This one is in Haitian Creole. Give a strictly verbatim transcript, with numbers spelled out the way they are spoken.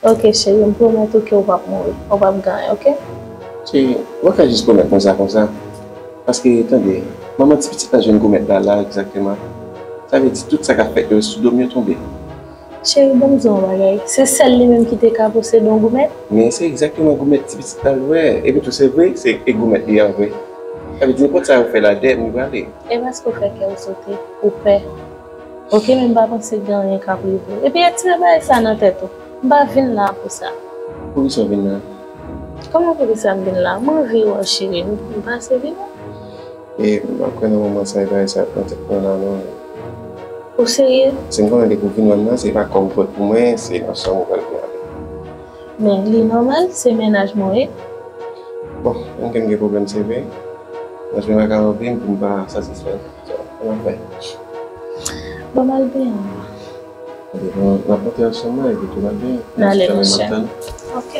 Ok, cheri, m pwomèt ou ke w p ap mouri. Ou p ap gen anyen, ok? Cheri, ou pa ka jis pwomèt mwen sa konsa. Paske, tande, manman ti pitit la jwenn goumèt la la, egzakteman. Sa vle di tout sa k ap fèt yo sou do m yo tonbe. Cheri, ban m di w yon bagay. Se sèl li menm ki te ka posede yon goumèt? Men se egzakteman goumèt ti pitit la l wè. Epitou, se vre, se e goumèt li an vre. Sa vle di nenpòt sa yo fè la dèyè m li prale. E paske w fè kè w sote, ou pè. Ok, men m pa panse gen anyen k ap rive w. Epi retire bagay sa nan tèt ou. M pa vin la pou sa. Poukisa w vin la? Kòman poukisa m vin la? M anvi wè w, cheri. M pase vini. E m pa kwè nan moman sa e bagay sa ap nan tèt mwen la non. Ou serye? Si m konnen depi w vin wè m nan, se pa kòb ou pot pou mwen, se nan chanm ou pral vin avè m. Men li nòmal, se mennaj mwen wi. Bon, menm ke m gen pwoblèm se vre. Mwen pa ka anvi m pou m pa satisfè. So, kòman fè? Bon, m al benyen. Epi bon, n ap monte ansanm la, epi tou va byen. N ale, Nan monchè. Manhattan. Ok.